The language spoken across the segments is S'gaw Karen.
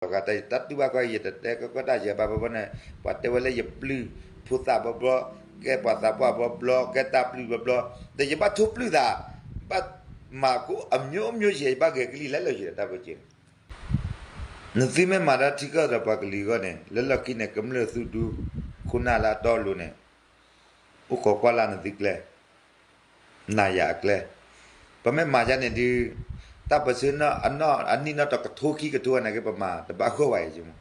ယတတဲကီၢ်တၢ် ယတၢ်တူၢ်ဘၣ်ကီၢ် ယတတဲကီၢ်တၢ်ယၤဘၣ်ဘျီဘျီန့ၣ် ပှၤတဲဝဲလၢယပျုၢ်ဖိသၣ်ဘျီဘျီ, ကဲပှၤသးပှၢ်ဘျီဘျီ, ကဲတၢ်ပျုၢ်ဘျီဘျီ, ဒီးယဘၣ်ထိၣ်ပျုၢ်သး, ဘၣ်မၤကိးအမျိုးမျိုးယဲ ယဘၣ်ဂဲၤကလံၣ်လၢလီၢ်ယံၤဒီးတၢ်ပၢက့ၤန့ၣ် နသုမ့ၢ်မၤတၢ်ထံကီၢ်ဒီးပှၤကလုာ်အဂီၢ်န့ၣ် လၢလီၢ်ခံန့ၣ် ကမျၢၢ်သူၣ်ဒူ ခိၣ်နၢ်လၢအတီအလိၤန့ၣ် အိၣ်ခိးကွၢ်လၢ်နသုကျဲ, နၤယၤအကျဲ, ပမ့ၢ်မၤဒ်န့ၣ်ဒုး တၢ်ပၢဆှၢအနံၣ်နီၢ်တကထိခံကထိနာ်က့ ပမၤတဘၣ်ဃီဘၣ်အံ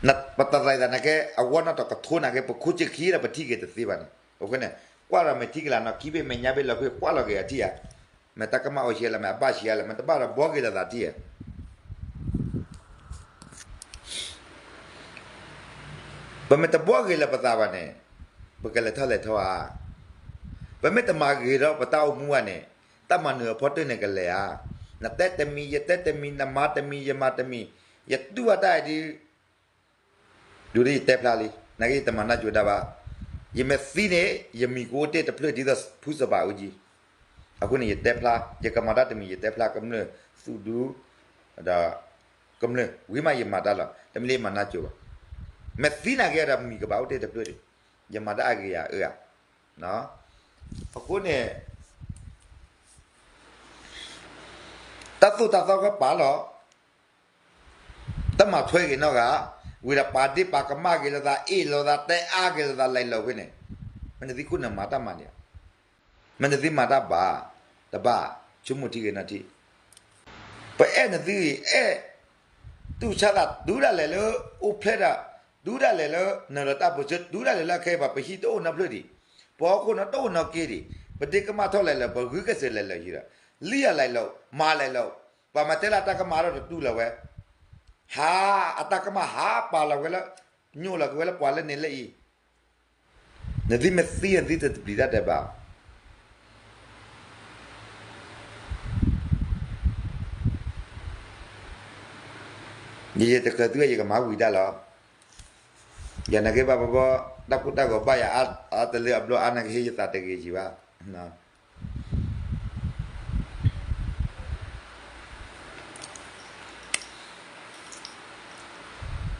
ၤ, ပတသးအသးနာ်က့ အဝီနီၢ်တကထိနာ်က့ ပခိၣ်ဆ့ခံဒီးပထံၣ်က့ၤတသ့ဘၣ်န့ၣ်, အဃိန့ၣ် ကွၢ်ဒီးမဲာ်ထံကလၤနီၤ ခံဘ့ၣ်မဲာ်ညါဘ့ၣ် လီၤဖုၣ်ကွၢ်လီၤက့ၤအထံၣ်ဧါ, မ့ၢ်တၢ်ကမၣ်အိၣ်ဆံးလၢၤ မ့ၢ်အဘၣ်ဆံးလၢၤ မ့ၢ်တဘၣ်ဒီးဘှီက့ၤလိာ်သးထံၣ်ဧါ ပမ့ၢ်တဘှီဂ့ၤလၢပသးဘၣ်န့ၣ် ပကလဲၤထီၣ်လဲၤထီဧါ, ပမ့ၢ်တမၤဂ့ၤဒီးပတၢ်အိၣ်မူဘၣ်န့ၣ် တၢ်မၤနၢၤအဖီတၢၢ်န့ၣ်ကလဲၤဧါ, နတဲတမံၤ ယတဲတမံၤ နမၤတမံၤ ယမၤတမံၤ, ယတူၢ်ဘၣ်တၢ်အံၤဒုး ဒုးဒ်ယတဲဖျါလံ နာ်က့ယတမၤနၢ်ကၠိဒၣ်ဘၣ်, ယမ့ၢ်သံန့ၣ် ယမံၤကအိၣ်တ့ၢ်တဖျၢၣ်ဒ်သိးဖုစပၤအူကၠံ, အဃိန့ၣ် ယတဲဖျါ ယကမၤတၢ်တမံၤ ယတဲဖျါကမျၢၢ်သူၣ်ဒူ ဒီး ကမျၢၢ် ဝံၤမးယမၤတၢ်လီၤ တမ့ၢ်လၢယမၤနၢ်ကၠိဘၣ်, မ့ၢ်သံနာ်က့ဒီးမံၤကဘၣ်အိၣ်တ့ၢ်တဖျၢၣ်ဒီး ယမၤတၢ်အဂ့ၤယၤအၢဧါ, အဃိန့ၣ် တၢ်သိၣ်တၢ်သီကပာ်လီၤ တၢ်မၤထွဲက့ၤနီၢ်ဂၤ, ဝံၤဒီးပာ်ဒ့ပာ်ကမၣ်က့ၤလိာ်သး အ့ၣ်လိာ်သး တဲအါက့ၤလိာ်သး လဲၤလီၤဝဲန့ၣ်, မ့ၢ်နသုခိၣ်နၢ်မၤတၢ်မၤန့ၣ်, မ့ၢ်နသုမၤတၢ်ဘၣ်, တဘၣ်, ဆိကမိၣ်ထံဂ့ၤနီၤထံ, ပအဲၣ်နသုအံၤ အဲၣ်, တူၢ်ဆါသး တုၤဒၣ်လဲာ်လၢ အိၣ်ဖျဲၣ်တၢ်, တုၤဒၣ်လဲာ်လၢ နၢၤလီၤတၢ်ပၢဆှၢ တုၤဒၣ်လဲာ်လၢအခဲအံၤဘၣ် ပဟံၣ်တအိၣ်နီတဖျၢၣ်ဒံး, ပဟီၣ်ခိၣ်နီတအိၣ်နီက့ဒံး, ပဒ့ကမၣ်ထီၣ်လဲာ်လၢာ် ပဂုာ်ကစၢၢ်လဲာ်လၢာ်ယံၤဒီး, လံၣ်အလဲာ်လၢာ် မၤလဲာ်လၢာ်, ပှၤမၤတဲလၢတၢ်ကမၣ်ဒီးတတူၢ်လီၤဝဲ, ဟး, အတၢ်ကမၣ်ဟးပာ်လီၤဝဲလၢ, ညိၣ်လီၤက့ၤဝဲလၢပှၤလၢန့ၣ်လၢအံၤ, နသုမ့ၢ်သံနသုတပျံၤတၢ်ဒဲးဘး ယယတကြၢးသုဝဲ ယကမၤဝံၤဒၣ်လီၤ. ယနာ်က့ဘၣ်ဘီဘီ တၢ်ကိၢ်တၢ်ဂီၤဘၣ်ယၤအါတလၢအဘျီအါနာ်က့ဟ့ၣ်ယသးတဂ့ၤယံၤဘၣ်.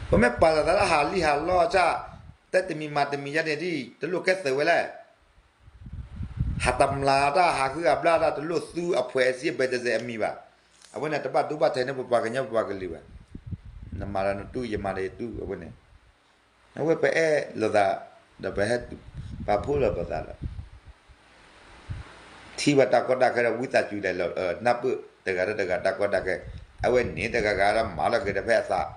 ပမ့ၢ်ပာ်လီၤသးလၢဟးလံဟးလီၢ်အဆၣ်, တဲတမံၤမၤတမံၤယါန့ၣ်ဒ် တလိၣ်ကဲသုးဝဲလဲၣ်. ဟးတမျးတၢ်ဟးဃုအဘျၣ်တၢ်တလိၣ်သူအဖှဲးအစံးအဘဲတစဲးအမံၤဘၣ်. အဝဲန့ၣ်တဘၣ်ဒိဘၣ်ထံးန့ၢ်ပပှၤကညီပပှၤကလုာ်ဘၣ်. နမၤဒီးနတူၢ် ယမၤဒီးယတူၢ် အဝဲန့ၣ် အဝဲပအဲၣ်လိာ်သး ဒီးပဟဲပာ်ဖှိၣ်လိာ်ပသးဒီး ထံၣ်ဘၣ်တၢ်ကီတၢ်ခဲဒီး ဝံသးစူၤလဲၤလီၤ နၢ်ပၢၢ်တဂၤဒီးတဂၤတၢ်ကီတၢ်ခဲ, အဝဲန့ၣ်တဂၤဂၤဒီးမၤလီၤက့ၤဒီးဖဲအသး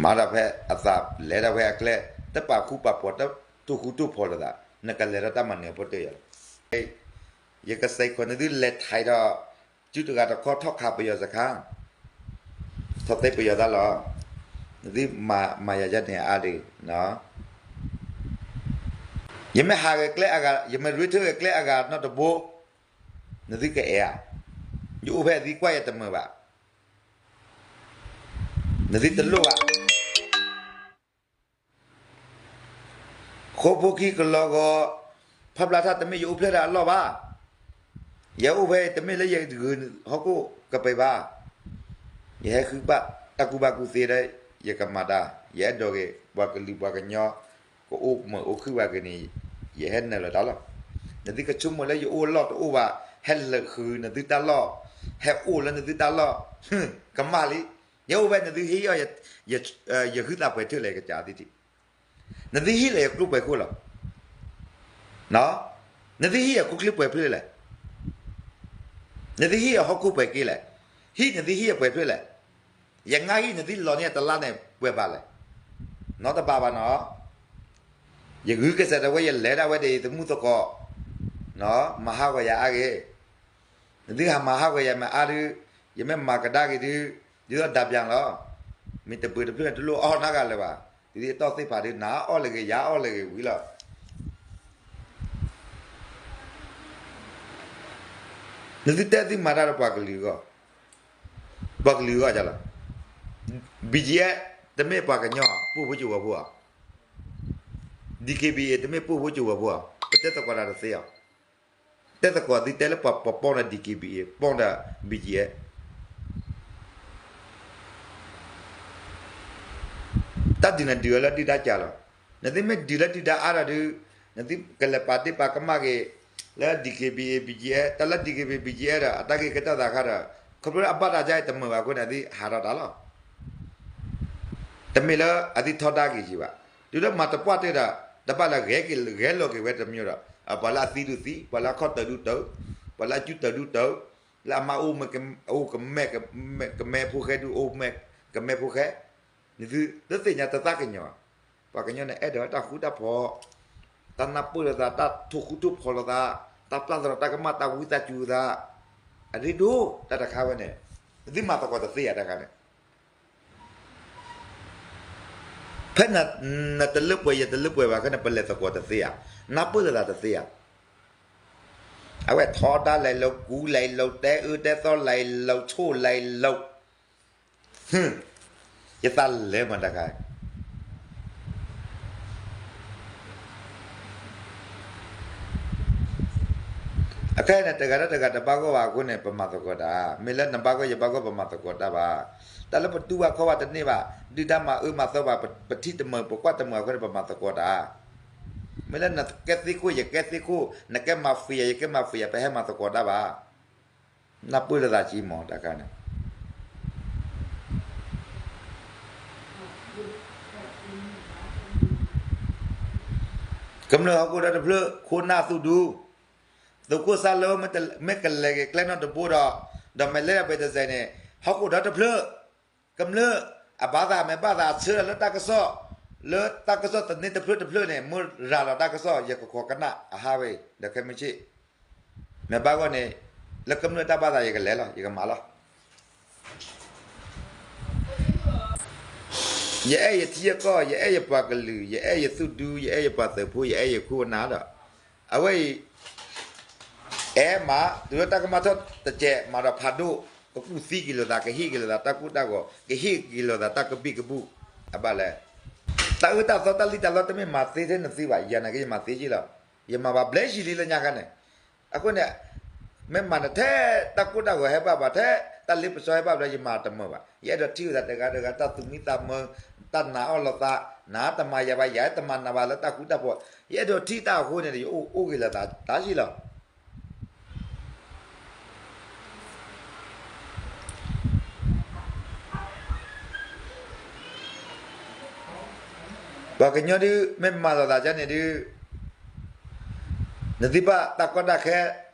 မၤဒီးဖဲအသး လဲၤဒီးဖဲအကျဲ, တပာ်ဃူပာ်ဖိး တတိာ်ဃူတိာ်ဖိးလိာ်သး, နကလဲၤဒီးတၢ်မၤနၢၤဖိတၢၢ်ယၤလီၤ. ယကစဲးခိးနသုလဲၤထံးဒီး စုတဂၤတခီထီၣ်ခးပယီၤစခါ, ထီၣ်သ့ပယီၤတၢ်လီၤ. နသုမၤယၤယၤန့ၣ်အါဒၣ်, ယမ့ၢ်ဟးဂဲၤကျဲအဂၤ ယမ့ၢ်ရ့ထၢဂဲၤကျဲအဂၤနီတဘိ, နသုကအဲၣ်ဧါ. ယအိၣ်ဖဲအသုကွၢ်ယတမုာ်ဘၣ်. နသုတလိၣ်ဘၣ်. ဃိဖိခံကလီၤဂီၤ, ဖးဘျါထၣ်တမ့ၢ်ယအိၣ်ဖျဲၣ်တၢ်အလီၢ်ဘၣ်. ယအိၣ်ဖဲတမ့ၢ်လၢယဂုာ်ဟီၣ်ခိၣ်ကပၤဘၣ်. ယဟဲဃုဘၣ်တၢ်ကူၣ်ဘၣ်ကူၣ်သ့ဒီး ယကမၤတၢ်, ယအဲၣ်ဒိးဂ့ၤ ပှၤကလုာ်ပှၤကညီ ကအိၣ်မုာ်အိၣ်ခုၣ်ဘၣ်က့ၤန့ၣ် ယဟဲနုာ်လီၤတၢ်လီၢ်. နသုကဆိကမိၣ်လၢယအိၣ်အလီၢ်တအိၣ်ဘၣ်, ဟဲလၢာ်ဃုာ်နသုတၢ်လီၢ်, ဟဲအိၣ်လၢနသုတၢ်လီၢ်, ကမၣ်လံ. ယအိၣ်ဖဲနသုဟ့ၣ်အီၤ ယဟုသးပှဲၤထၢၣ်လဲၣ် ယကစၢ်သ့ၣ်ထံး, နသုဟ့ၣ်လၢယကျိပှဲၤခိၣ်လီၤ. နသုဟ့ၣ်ယကျိချံပှဲၤဖျၢၣ်လဲၣ်. နသုဟ့ၣ်ယဟီၣ်ခိၣ်ပှဲၤက့လဲၣ်. ဟံၣ်နသုဟ့ၣ်ယပှဲၤဖျၢၣ်လဲၣ်. ယငါဟံၣ်နသုလီၤန့ၢ်တလါန့ၣ်ပှဲၤဘၣ်လဲၣ်. နီတဘၣ်ဘၣ်နီၤ. ယဂုာ်ကစၢ်ဒၣ်ဝဲ ယလဲၤဒၣ်ဝဲဒီးယသမူသကိး, မၤဟးဂီၤယၤအါဂ့ၤ. နသုဟးမၤဟးဂီၤယၤမ့ၢ်အါဒုး, ယမ့ၢ်မၤကဒါက့ၤဒုး, ဒ်သိးဒၣ်ပၠးလီၤ. မ့ၢ်တဘၢတဖျၢၣ်န့ၣ် တလိၣ်အီၣ်နီတဂၤလၢၤဘၣ်. ဒ်သိးယတီၢ်သ့ၣ်ဖးဒုး နအီၣ်လၢၤဂ့ၤ ယအီၣ်လၢၤဂ့ၤဝံၤလီၤ. နသုတဲသုမၤတၢ်ဒီးပှၤကလုာ်အဂီၢ်, ပှၤကလုာ်အဂီၢ်လီၤ. BGF တမ့ၢ်ပှၤကညီ ပှိၢ်ဖိကၠိဝဲၤဖိဧါ. DKBA တမ့ၢ်ပှိၢ်ဖိကၠိဝဲၤဖိဧါ. ပတဲသကိးတၢ်တသ့ဧါ. တဲသကိးသုတဲလၢပှၤပပီၢ်ဒီး DKBA ပီၢ်ဒီး BGF. တၢ်ဒုးန့ၣ်ဒုးအီၤလၢဒုၣ်ဒါကၢ်လီၤ. နသုမ့ၢ်ဒုးလၢဒုၣ်ဒါအါဒီးဒုး, နသုကလဲၤပာ်ဒ့ၣ်ပာ်ကမၣ်က့ၤ လၢ D K B A B G F တၢ်လၢ D K B A B G F ဒီး အတၢ်ဂ့ၢ်ကဲထီၣ်သးခါဒီး ခီဖျိလၢအဘၣ်တၢ်ဒ်အံၤတမုာ်ဘၣ်အဃိန့ၣ် အသုဟးထီၣ်တၢ်လီၤ. တမ့ၢ်လၢအသုထီဒါက့ၤက့ၤဘၣ်. တုၤလၢမၤတပှၢ်တၢၢ်ဒီး တဘၣ်လၢဂဲၤက့ၤ ဂဲၤလိာ်က့ၤဝဲတမံၤဒီး ပှၤလၢအသံဒုးသံ, ပှၤလၢအခီၣ်တၢၤဒုးတၢၤ, ပှၤလၢအစုတၢၤဒုးတၢၤ, လၢအမါအိၣ် အိၣ်ကမဲ ကမဲဖိဃဲဒုးအိၣ်မဲ ကမဲဖိဃဲ, နသုတသ့ၣ်ညါတသးကညီၤ, ပှၤကညီန့ၣ်အဲၣ်ဒိးတၢ်ဃူတၢ်ဖိး, တၢ်နၢ်ပၢၢ်လိာ်သး, တၢ်ထိၣ်ဃူထိၣ်ဖိးလိာ်သး, တၢ်ပျၢ်သရၣ်တၢ်ကမၣ် တၢ်ဝံသးစူၤသး, အရ့ဒိၣ် တၢ်တခါဝဲန့ၣ်, နသုမၤသကိးတသ့ဧါတခါန့ၣ် ဖဲနတလၢပှဲၤယတလၢပှဲၤဘၣ်ခဲန့ၣ် ပလဲၤသကိးတသ့ဧါ, နၢ်ပၢၢ်လိာ်သးတသ့ဧါ. အဝဲထီဒါလဲၤလိာ် ကူလဲၤလိာ် တဲအၢတဲသီလဲၤလိာ် ဆိၣ်လဲၤလိာ်, ယသးလဲၤမးတခါ အခဲအံၤန့ၣ် တဂၤဒီးတဂၤတဘၣ်ဂီၢ်ဘၣ်အဃိန့ၣ် ပမၤသကိးတၢ်, မ့ၢ်လၢနဘၣ်ဂီၢ်ယဘၣ်ဂီၢ် ပမၤသကိးတၢ်ဘၣ်. တၢ်လၢပတူၢ်ဘၣ်ခီၣ်ဘၣ်တန့ၢ်ဘၣ်, ဒုၣ်ဒါမၤအၢမၤသီဘၣ်, ပထံၣ်တမုာ် ပကွၢ်တမုာ်အဃိန့ၣ် ပမၤသကိးတၢ်. မ့ၢ်လၢနကဲသ့ၣ်ခိၣ် ယကဲသ့ၣ်ခိၣ်, နကဲ mafia ယကဲ mafia ပဟဲမၤသကိးတၢ်ဘၣ်. နၢ်ပၢၢ်လိာ်သးက့မးတခါန့ၣ် ကမျၢၢ်ဟီၣ်ခိၣ်ဒီတဖျၢၣ် ခိၣ်နၢ်သူၣ်ဒူ, သုးခိၣ်စၢ်လၢ မ့ၢ်ကလဲၤက့ၤကျဲနီၣ်တဘိဒီး, ဒီးမဲာ်လဲၢ်ဒီးပဲတစဲးန့ၣ်, ဟီၣ်ခိၣ်ဒီတဖျၢၣ်, ကမျၢၢ်အဘၣ်သးမဲာ်ဘၣ်သးအဆၢလၢတၢ်ကစီၣ်, လၢတၢ်ကစီၣ်သန့တဖျၢၣ်တဖျၢၣ်န့ၣ် မ့ၢ်ရၤလီၤတၢ်ကစီၣ် ယကခိးကနၣ်အဟးဝဲ, ဒီးခဲမုၢ်ဆ့ၣ် မဲာ်ဘၣ်ဂီၢ်န့ၣ်, လၢကမျၢၢ်တၢ်ဘၣ်သးယကလဲၤလီၤ ယကမၤလီၤ. ယအဲၣ်ယထံယကီၢ်, ယအဲၣ်ယပှၤကလုာ်, ယအဲၣ်ယသူၣ်ဒူ, ယအဲၣ်ယပှၤသုးဖိ, ယအဲၣ်ယခိၣ်နၢ်ဒီး, အဝဲအံၤ အဲၣ်မး, တုၤလၢတၢ်ကမၣ်ထီၣ်တစဲး မၤဒီးဖးဒိၣ်, ကကူၣ်သံက့ၤလိာ်သး, ကဟ့ၣ်က့ၤလိာ်သးတၢ်ကိၢ်တၢ်ဂီၤ, ကဟ့ၣ်က့ၤလိာ်သးတၢ်ကဘံၣ်ကဘုၣ်, အဘၣ်လဲၣ်. တၢ်အၢတၢ်သီတၢ်လံၣ်တၢ်လီတမ့ၢ်မၤသ့ထဲနသုဘၣ်, ယၤနာ်က့ယမၤသ့က့လီၤ. ယမၤဘၣ်ဘျဲၣ်ဆံလံလၢညါခါန့ၣ်, အဃိန့ၣ် မ့ၢ်မၤန့ၣ်ထဲတၢ်ကိၢ်တၢ်ဂီၤဟဲဘၣ်ဘၣ်, ထဲတၢ်လ့ပစီဟဲဘၣ်ဘျီ ယမၤတမုာ်ဘၣ်. ယအဲၣ်ဒိးထံၣ်လိာ်သးတဂၤတဂၤ တၢ်သူၣ်မံသးမုာ်, တၢ်နာ်အီၤလိာ်သး, နတမၤယၤဘၣ်, ယတမၤနၤဘၣ်လၢတၢ်ဃူတၢ်ဖိး, ယအဲၣ်ဒိးထံၣ်တၢ်အဃိန့ၣ် ယအိၣ်အိၣ်ဂ့ၤလိာ်သးတၢ်ဆံလီၤ. ပှၤကညီဒုး မ့ၢ်မၤလိာ်သးဒ်န့ၣ်ဒုး, နသုဘၣ်တၢ်ကီတၢ်ခဲ,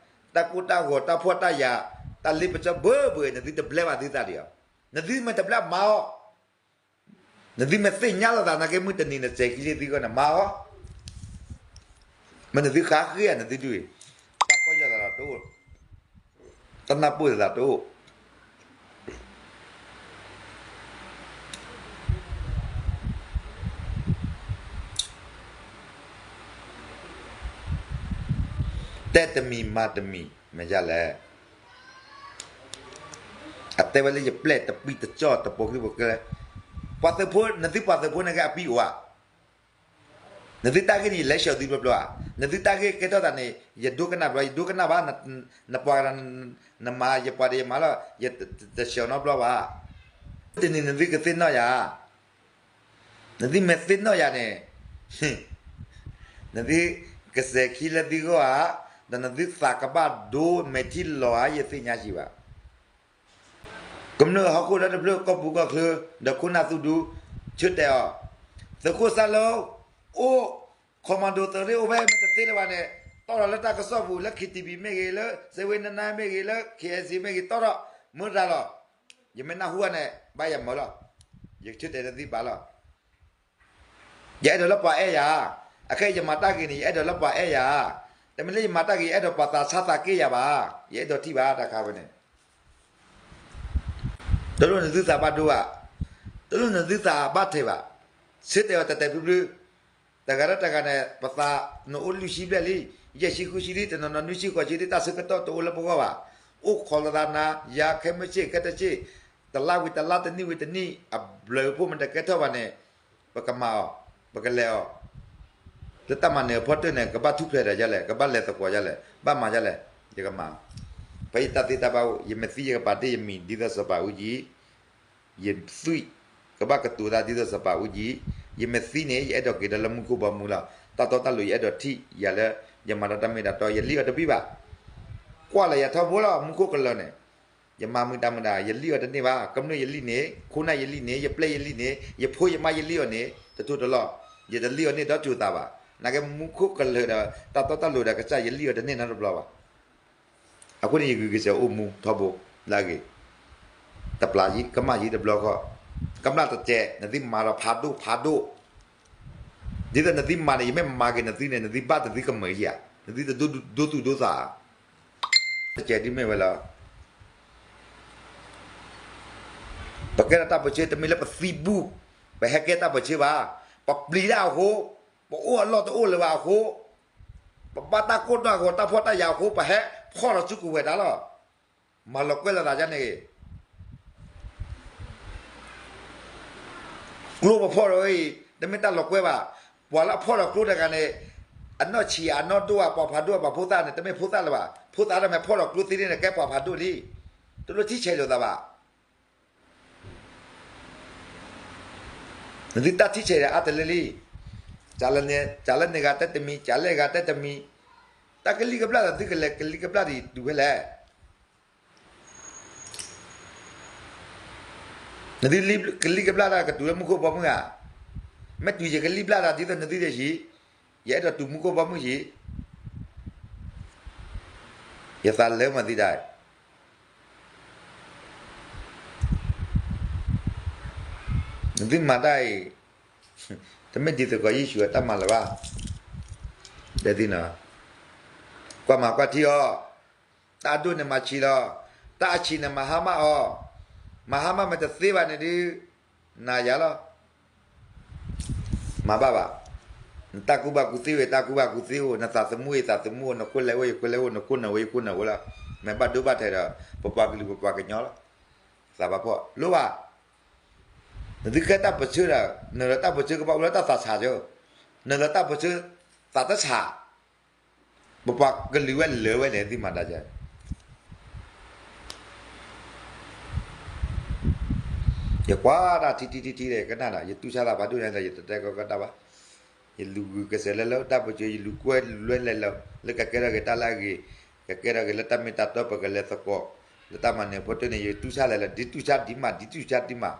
တၢ်ကိၢ်တၢ်ဂီၤ, တၢ်ဖှီၣ်တၢ်ယာ်, တၢ်လ့ပစီဘၢဘၢ, နသုတဘျဲဘၣ်သုသးဒံးဧါ. နသုမ့ၢ်တဘျဲမၤအီၤ, နသုမ့ၢ်သ့ၣ်ညါလိာ်သးနာ်က့ မုၢ်တနံၤနစဲးခံလံသုဂီၢ်န့ၣ် မၤအီၤ, မ့ၢ်နသုဃါဃ့ဧါ နသုဒုး, တၢ်ကီယၢ်သးဒီးတအိၣ်, တၢ်နၢ်ပၢၢ်လိာ်သးတအိၣ်. တဲတမံၤမၤတမံၤ မ့ၢ်ဒ်လဲၣ်. အတဲဝဲလၢယပျဲၢ်တပံတကၠီၣ်တပိာ်ကံၢ်ပိာ်ကလဲ, ပှၤသုးဖိ, နသုပှၤသုးဖိန့ၣ်က့အပံအိၣ်ဧါ. နသုတၢ်ဂ့ၢ်န့ၣ် ယလဲၤဆှၢသုဘျီဘျီဧါ. နသုတၢ်ဂ့ၢ်ကဲထီၣ်သးန့ၣ် ယဒိကနၣ်ဘျီ, ယဒိကနၣ်ဘၣ်, နပှၤ, နမၤယပှၤဒီးယမၤလီၤ, ယတဆှၢနီတဘျီဘၣ်. တနံၤနသုကသ့ၣ်နီၣ်ယၤ, နသုမ့ၢ်သ့ၣ်နီၣ်ယၤန့ၣ်, နသုကစဲးခံလၢသုဂီၢ်ဧါ, ဒီးနသုသးကဘၣ်ဒိမဲာ်ထံလီၤဧါ, ယသ့ၣ်ညါစံးဘၣ်. ကမျၢၢ်ဟီၣ်ခိၣ်ဒီတဖျၢၣ် ကီၢ်ပူၤကီၢ်ချၢ, ဒီးခိၣ်နၢ်သူၣ်ဒူ, ဆၢတဲာ်အီၤ, သုးခိၣ်စၢ်လၢ အိၣ်, commando သုးရ့ၣ်အိၣ်ဖဲ မ့ၢ်တသ့လၢၤဘၣ်န့ၣ်, တီၣ်ထီၣ်လၢတၢ်ကစီၣ်ပူၤ လၢ K T V မ့ၢ်ဂ့ၤ, လၢ စ့ဝ့နနါ မ့ၢ်ဂ့ၤ, လၢ K S A မ့ၢ်ဂ့ၤ, တီၣ်ထီၣ်, မၢရၤလီၤ. ယမ့ၢ်နၢ်ဟူဘၣ်န့ၣ် ဘၣ်ယၤမၢလီၤ. ယဆၢတဲာ်လၢသုဘၣ်လီၤ. ယအဲၣ်ဒိးလၢပှၤအဲၣ်ယၤ, အခဲအံၤယမၤတၢ်ဂ့ၤန့ၣ် ယအဲၣ်ဒိးလၢပှၤအဲၣ်ယၤ, တမ့ၢ်လၢယမၤတၢ်ဂ့ၤ ယအဲၣ်ဒိးပှၤသးဆါသးက့ၢ်ယၤဘၣ်, ယအဲၣ်ဒိးထံၣ်ဘၣ်တၢ်ခါဝဲန့ၣ် တလိၣ်နသုသးဘၣ်ဒိဘၣ်, တလိၣ်နသုသးဘၣ်ထဲးဘၣ်, ဆၢတဲာ်အီၤတဲာ်တဲာ်ဖျုဖျု, တဂၤဒီးတဂၤန့ၣ် ပသးနအိၣ်လွံၢ်ဆံဘျဲၣ်လံ, ယဲၢ်ဆံဃုဆံလံ, တနီၤနီၤနွံဆံဃိးဆံလံ, တၢ်ဆၢကတီၢ်တအိၣ်လၢပဂီၢ်ဘၣ်, အိၣ်ခိးလိာ်သးနၤ, ယၤခဲမုၢ်ဆ့ၣ်ခဲတဆ့ၣ်, တလါဝံၤတလါ တနံၣ်ဝံၤတနံၣ်, အဘျုးအဖှိၣ်မ့ၢ်တကဲထီၣ်ဘၣ်န့ၣ်, ပကမၤအီၤ, ပကလဲၤအီၤ လၢတၢ်မၤနၢၤအဖီတၢၢ်န့ၣ် ကဘၣ်ထူၣ်ဖျဲးဒီး ယၤလဲၣ်, ကဘၣ်လဲၤသကိးယၤလဲၣ်, ဘၣ်မၤယၤလဲၣ်, ယကမၤ, ဖဲယတၢ်သ့တၢ်ဘၣ်အိၣ်, ယမ့ၢ်သံယကပာ်တ့ၢ်ယမံၤ ဒ်သိးစီၤပၤအူကၠံ, ယသွံၣ်, ကဘၣ်ကတိၤသးဒ်သိးစီၤပၤအူကၠံ, ယမ့ၢ်သံန့ၣ် ယအဲၣ်ဒိးက့ၤဒီးလၢမူခိၣ်ဘီမုၢ်လီၤ. တၢ်တီတၢ်လိၤ ယအဲၣ်ဒိးထံၣ်ယၤလၢ ယမၤဒီးတၢ်မ့ၢ်တၢ်တီ ယလံၣ်အီၤတဘံၣ်ဘၣ်. ကွၢ်လၢယထီဘိလီၤ မူခိၣ်ကလၢၤန့ၣ်, ယမၤမုာ်တၢ်မုာ်တၢ် ယလံၣ်အီၤတန့ၢ်ဘၣ်. ကမျၢၢ်ယလံၣ်န့ၣ်, ခိၣ်နၢ်ယလံၣ်န့ၣ်, ယပျဲၢ်ယလံၣ်န့ၣ်, ယဖိယမါယလံၣ်အီၤန့ၣ် တထူၣ်တလီၢ်, ယတလံၣ်အီၤန့ၢ်ဒီးတူၢ်သးဘၣ်. နာ်က့မူခိၣ်ကလၢၤဒီး တၢ်တီတၢ်လိၤဒီးကစၢ် ယလံၣ်အီၤတန့ၢ်နီတဘျီဘၣ်. အဃိန့ၣ် ယဂုာ်ကစၢၢ်အိၣ်မူထီဘိလၢအဂ့ၤ, တပျၢ်ယံၤ ကမၣ်ယံၤတဘျီဃီ, ကမျၢ်တစဲး နသုမၤဒီးဖးဒိၣ်ဖးဒိၣ်, ဒ်သိးနသုမၤန့ၣ် ယမ့ၢ်မၤက့ၤနသုန့ၣ် နသုဘၣ်နသုကမၢၢ်ယၤ, နသုတဒိသူၣ်ဒိသး, တစဲးဒ်မ့ၢ်ဝဲလၢ ပကဲထီၣ်တၢ်ပၢဆှၢ တမ့ၢ်လၢပသံဘူၣ်, ပဟဲကဲတၢ်ပၢဆှၢဘၣ်, ပပျံၤတၢ်အဃိ, ပအိၣ်အလီၢ်တအိၣ်လၢၤဘၣ်အဃိ, ပဘၣ်တၢ်ကိၢ်တၢ်ဂီၤတၢ်ဖှီၣ်တၢ်ယာ်အဃိ ပဟဲဖီၣ်လီၤစုကဝဲၤတၢ်လီၤ. မၤလီၤကွဲလိာ်သးဒ်န့ၣ်ဂ့ၤ ကျိပဖီၣ်ဒီးအံၤ တမ့ၢ်တၢ်လီၤကွဲဘၣ်. ပှၤလၢအဖီၣ်ဒီးကျိတဂၤန့ၣ် အနီၢ်ဆံးအနီၢ်ဒိၣ်အပှၤဖးဒိၣ်အပှၤဖိသၣ်န့ၣ် တမ့ၢ်ဖိသၣ်လၢၤဘၣ်. ဖိသၣ်ဒၣ်မ့ၢ်ဖီၣ်ဒီးကျိသ့န့ၣ် ကဲပှၤဖးဒိၣ်လံ. တလိၣ်ထံၣ်ဆဲးလိာ်သးဘၣ်. နသုတၢ်ထံၣ်ဆဲးဒီးအါတလၢလံ. ကလၢနဂၤတဲတမံၤ ကလၢဂၤတဲတမံၤ, တၢ်ကလံၣ်ကဘျၣ်ဒီးသုကလဲၤကလံၣ်ကဘျၣ်ဒံးတုၤဖဲလဲၣ်. နသုကလံၣ်ကဘျၣ်တၢ်ကတုၤလၢမူခိၣ်ဘီမုၢ်ဧါ. မ့ၢ်တုၤယကလံၣ်ဘျၣ်တၢ်ဒ်သိးနသုတယံၤ, ယအဲၣ်ဒိးတုၤမူခိၣ်ဘီမုၢ်ယံၤ, ယသးလၢမၤသံတၢ် နသုမၤတၢ်အံၤ တမ့ၢ်ဒ်သိးကီးယ့ၣ်ၡူးအတၢ်မၤလၢၤဘၣ်. ဒ်သိး ကွၢ်မၤကွၢ်ထံအီၤ, တၢ်အဒိၣ်န့ၣ်မၤဆံးလီၤ, တၢ်အဆံးန့ၣ်မၤဟါမၢ်အီၤ, မၤဟါမၢ်မ့ၢ်တသ့ဘၣ်န့ၣ်ဒုး နၤယၤလီၤ. မၤဘၣ်ဘၣ်. နတၢ်ကူၣ်ဘၣ်ကူၣ်သ့ဝဲ တၢ်ကူၣ်ဘၣ်ကူၣ်သ့အိၣ်, နသးသမူယသးသမူအိၣ်, နခိၣ်လဲၤဝဲယခိၣ်လဲၤအိၣ်, နခိၣ်နၢ်ဝဲယခိၣ်နၢ်ဝဲလီၤ. မ့ၢ်ဘၣ်ဒိဘၣ်ထံးဒီး ပပှၤကလုာ်ပပှၤကညီလီၤ. သးဘၣ်ဖှီၣ်လိၣ်ဘၣ်. နသုကဲတၢ်ပၢဆှၢဒီး နလၢတၢ်ပၢဆှၢကဘၣ်အိၣ်လၢတၢ်သးဆးကၠိ, နလၢတၢ်ပၢဆှၢ သးတဆး, ပပှၤကလုာ်ဝဲလၢာ်ဝဲန့ၣ် သုမၤတၢ်ကဲ ယကွၢ်တၢ်ထံထံထံထံထံဒီး ကနၣ်ဒီး ယတူၢ်ဆါသးဖးဒိၣ်ညါဒီး ယတတဲကီကီတၢ်ဘၣ်. ယလူၤဂုာ်ကစၢ်လၢလၢတၢ်ပၢဆှၢ ယလူၤကွဲလွဲလဲၤလၢ လၢကကဲထီၣ်က့ၤတၢ်လၢအဂ့ၤ, ကကဲထီၣ်က့ၤလၢတၢ်မ့ၢ်တၢ်တီ ပကလဲၤသကိး လၢတၢ်မၤနၢၤဖိတၢ်န့ၣ် ယတူၢ်ဆါလဲၤလၢ ဒ်တူၢ်ဆါဒ်မး ဒ်တူၢ်ဆါဒ်မး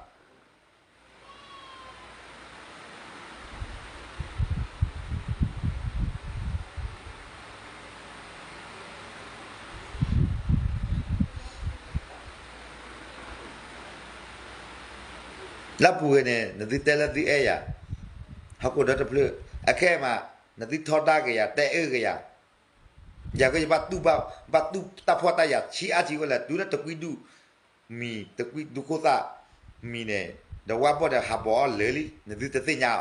လၢပူၤဂ့ၤန့ၣ် နသုတဲလၢသုအဲၣ်ယၤ, ဟီၣ်ခိၣ်ဒီတဖျၢၣ်, အခဲအံၤမး နသုထီဒါက့ၤယၤ တဲအၢက့ၤယၤ, ယၤက့ ယဘၣ်တူၢ်ဘၣ်တၢ်ယၤဆံးအါထံးဝဲလၢ တုၤလၢတကွံဒူၣ်မံၤ တကွံဒူၣ်ခိၣ်သၣ်မံၤန့ၣ်, ဒီးဝါဘီၣ်ဒီးဟးဘီၣ်အီၤလၢာ်လံ, နသုတသ့ၣ်ညါ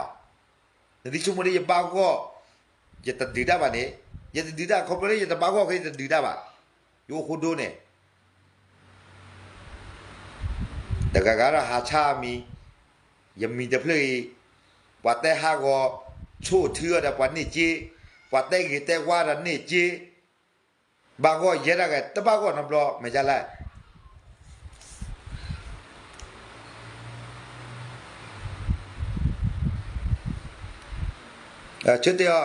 အီၤ, နသုဆိကမိၣ်ဒ်ယဘၣ်ဂီၢ်, ယတဒုးတၢ်ဘၣ်န့ၣ်, ယတဒုးတၢ်ခီဖျိလၢယတဘၣ်ဂီၢ်ခဲ ယတဒုးတၢ်ဘၣ်, ယအိၣ်ဃိဒိန့ၣ် တဂၤဂၤဒီးဟးဆါအမံၤ, ယမံၤတဖျၢၣ်အံၤ, ပှၤတဲဟးဂီၤ, ဆိၣ်ထုအီၤဒီးပှၤန့ၢ်စ့, ပှၤတဲဂ့ၤတဲဝါဒီးန့ၢ်စ့, ဘၣ်ဂီၢ်ယဲဒၣ်ဂ့ၤ တဘၣ်ဂီၢ်နီတဘျီ မဲာ်ညါလဲၣ် ဆၢတဲာ်အီၤ,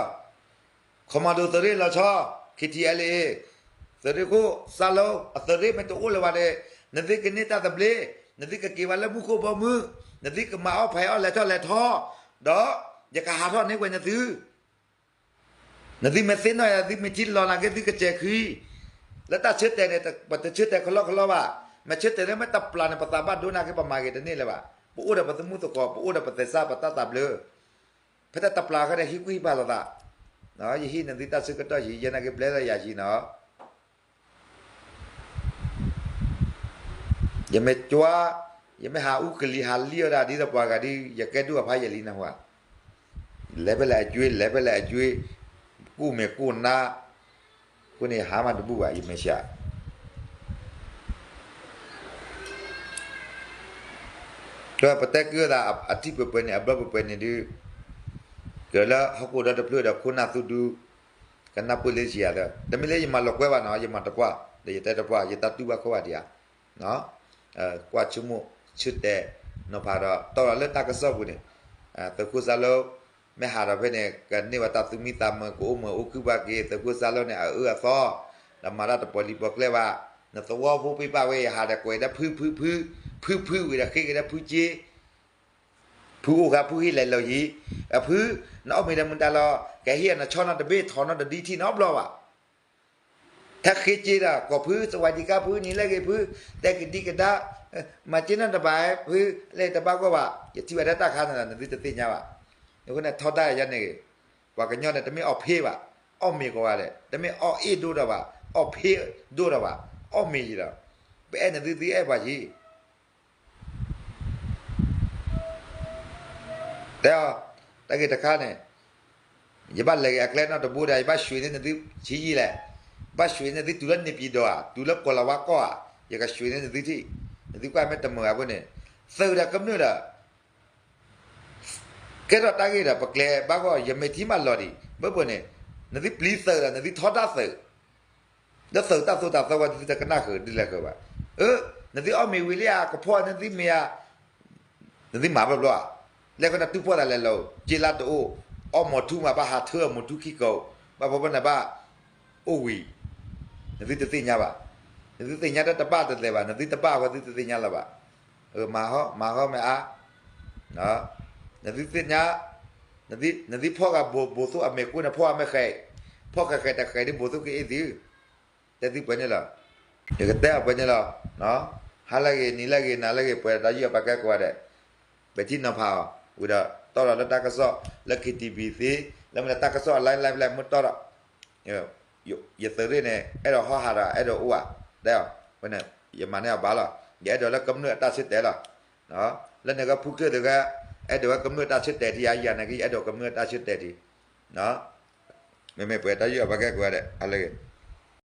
commando သုးရ့ၣ်လီၤဆီ, K T L A, သုးရ့ၣ်ခိၣ်စၢ်လိ, အသုးရ့ၣ်မ့ၢ်တအိၣ်လၢၤဘၣ်န့ၣ်, နသုကန့ၢ်တၢ်သဘျ့, နသုကက့ၤဘၣ်လၢမူခိၣ်ဘီမုၢ်, နသုကမၤအီၣ်ဖးအီၣ်လဲၤထီၣ်လဲၤထီ, ဒီးယကဟးထီၣ်န့ၢ်ဝဲနသု နသုမ့ၢ်သ့ၣ်နီၣ်ယၤ သုမ့ၢ်ထံၣ်လီၤနာ်က့ သုကစဲးခံ, လၢတၢ်ဆၢတဲာ်န့ၣ် ပတဆၢတဲာ်ကလီကလီဘၣ်, မ့ၢ်ဆၢတဲာ်လၢမ့ၢ်တပျၢ်န့ၣ် ပသးဘၣ်ဒိနာ်က့ ပမၤဂ့ၤတန့ၢ်လၢၤဘၣ်, ပအိၣ်ဒီးပသမူသကိး ပအိၣ်ဒီးပသဲစး ပတၢ်သးဘျၢ, ဖဲတၢ်တပျၢ်ဃီန့ၣ် ဟံးကွံာ်ဟံးဘၣ်လိာ်သး, ယဟံးနသုတၢ်ဆၢကတီၢ်ယံၤ ယဲနာ်က့ ပျဲလၢယၤယံၤနီၤ ယမ့ၢ်ကွၢ်, ယမ့ၢ်ဟးအူကလံၤဟးလံအီၣ်ဒၣ်ဒ်သိးပှၤဂၤဒ် ယကဲဒိၣ်အဖးယဲၢ်လံနၢ်ဟူဧါ, လဲၤဖဲလဲၣ်အကွ့ လဲၤဖဲလဲၣ်အကွ့, ကိၣ်မဲာ်ကိၣ်နါ, အဃိန့ၣ် ဟါမၢ်တဘူၣ်ဘၣ် ယမဲာ်ဆှး ဒီးပတဲက့ၤအသးအထံၣ်ပှဲၤပှဲၤန့ၣ် အဘျီပှဲၤပှဲၤန့ၣ်ဒုး, ကလၢဟီၣ်ခိၣ်ဒီတဖျၢၣ်ဒီးခိၣ်နၢ်သူဒု, ကနၢ်ပၢၢ်လၢဆံးယၤသၢ, တမ့ၢ်လၢယမၤလီၤကွဲဘၣ်နီၤ, ယမၤတပှၢ်, ဒီးယတဲတပှၢ်, ယတၢ်တူၢ်ဘၣ်ခိၣ်ဘၣ်ဒံးဧါ, ကွၢ်ဆိကမိၣ်ဆၢတဲာ်, နီၤဖးဒီး တီၢ်လီၤလၢတၢ်ကစီၣ်ပူၤန့ၣ် သုးခိၣ်စၢ်လိ မ့ၢ်ဟးဒီးဖဲန့ၣ် ကန့ၢ်ဘၣ်တၢ်သူၣ်မံသးမုာ် ကအိၣ်မုာ်အိၣ်ခုၣ်ဘၣ်က့ၤ သုးခိၣ်စၢ်လိန့ၣ် အအၢအသီ ဒီးမၤတၢ်တပီၤလံၤပီၤကျဲဘၣ်, နသဝီဖိပ့ၢ်ပာ်ဝဲ ယဟးဒီးကွဲးဒီးဖုဖုဖု, ဖုဖုဝံၤဒီးဃ့က့ၤဒီးဖုက့ ဖုအိၣ်ဃာ်ဖုဟံၣ်လဲၤလီၤယံၤ, အဖု, နအီၣ်မ့ၤဒီးမတၤလီၤ, ကဟ့ၣ်အီၤနဆီနီတဘ့ၣ် ထီၣ်နီတဒံထံၣ်နီတဘျီဘၣ် ထဲဃ့က့ၤဒီး ကိးဖု သဝးဒံကါဖု နံၤလၢဂ့ၤဖု, တဲကဒံကဒါ, မၤက့ၤနီတဘၣ် ဖု, လဲၤတဘၣ်ဂီၢ်ဘၣ်, ယထံၣ်ဝဲဒၣ်တၢ်ခါန့ၣ်လီၤ နသုတသ့ၣ်ညါဘၣ်. အဃိန့ၣ်ထီဒါယၤန့ၣ်ဂ့ၤ, ပှၤကညီန့ၣ် တမ့ၢ်အီၣ်ဖ့ဘၣ်, အီၣ်မ့ၤကိးဂၤဒဲး, တမ့ၢ်အီၣ်အ့ၣ်ဒိၣ်ဒီးဘၣ်, အီၣ်ဖ့ဒိၣ်ဒီးဘၣ်, အီၣ်မ့ၤယံၤဒီး, ပအဲၣ်နသုသုအဲၣ်ပှၤယံၤ တဲအီၤ, တၢ်ဂ့ၢ်တခါန့ၣ်, ယဘၣ်လဲၤက့ၤအကျဲနီတဘိဒီး ယဘၣ်ရွှ့ၣ်န့ၢ်နသုဆံးယံာ်လဲၣ်, ဘၣ်ရွှ့ၣ်န့ၢ်နသုတုၤလၢန့ၣ်ပံၤဒီးဧါ, တုၤလၢကိးလၤဝါကီၢ်ဧါ, ယကရွှ့ၣ်န့ၢ်နသုထံၣ်, နသုကွၢ်မ့ၢ်တမုာ်အဃိန့ၣ်, သုးဒီးကမျၢၢ်ဒီး ကဲထီၣ်တၢ်ဂ့ၢ်ဒီး ပကျဲၤဘၣ်ဂီၢ် ယမဲာ်ထံမးလီၤဒံး မ့ၢ်ပှဲၤန့ၣ်, နသုပျံၤသုးဒီး နသုထီဒါသုး ဒီးသုးတၢ်သိၣ်တၢ်သီဝဲ နသုတကနၣ်ဃုာ်ဒ်လဲၣ်ဃုာ်ဘၣ်. အၢ, နသုအီၣ်မ့ၤဝံၤလံဧါ, ကဖီၣ်နသုမ့ၤဧါ, နသုမၤဘျီဘျီဧါ, လၢကနၣ်တူၢ်ဖှီၣ်သးလဲၤလီၤ, စ့လါတအိၣ်, အီၣ်မီၤထူမးဘၣ်ဟးထၢအမီၤထူခံကိး, ဘၣ်ဖဲဖဲန့ၣ်ဘၣ်, အိၣ်ဝံၤ, နသုတသ့ၣ်ညါဘၣ်, နသုသ့ၣ်ညါတၢ်တဘၣ်တသဲးဘၣ်, နသုတဘၣ်အဃိသုတသ့ၣ်ညါလၢၤဘၣ်. မၤဟီ, မၤဟီမ့ၢ်အါ, နသုသ့ၣ်ညါ, နသုဖီၣ်ဂၤဘိၣ်သိၣ်အမဲာ်ကိၢ်န့ၣ် ဖီၣ်ဂၤမ့ၢ်ဃဲး, ဖီၣ်ဃဲးဃဲးတဃဲးဒ်ဘိၣ်သိၣ်ကအ့ၣ်သု, တဲသုပှဲၤန့ၣ်လီၤ. ယကတဲအီၤပှဲၤန့ၣ်လီၤ. ဟါလၢအဂ့ၤ နံၤလၢအဂ့ၤ နၤလၢအဂ့ၤ ပှဲၤဒီးတၢ်ယူးယီၣ်ပာ်ကဲကိးဂၤဒဲး, ပထံၣ်နီၤဖးအီၤ, ဝံၤဒီးတီၢ်လီၤလၢတၢ်ကစီၣ်လၢ ခ့ထံဘံၣ်သ့, လၢမ့ၢ်လၢတၢ်ကစီၣ်အ live live လၢမုၢ်တီၢ်ဒီး ယသုးရ့ၣ်န့ၣ် အဲၣ်ဒိးဟီၣ်ဟးဒီး အဲၣ်ဒိးအိၣ်ဧါ, တဲအီၤ, ဝဲန့ၣ် ယမၤန့ၢ်အီၤဘၣ်လီၤ. ယအဲၣ်ဒိးလၢကမျၢၢ်အတၢ်ဆၢတဲာ်လီၤ. လၢန့ၣ်ကဖုကျၢၢ်တဂၤ အဲၣ်ဒိးဝဲကမျၢၢ်တၢ်ဆၢတဲာ်ထံဧါ, ယၤန့ၣ်က့ ယအဲၣ်ဒိးကမျၢၢ်တၢ်ဆၢတဲာ်ထံ, မ့မ့ၢ်ပှဲၤတၢ်ယူးယီၣ်ပာ်ကဲကိးဂၤဒဲး, ဟါလၢအဂ့ၤ.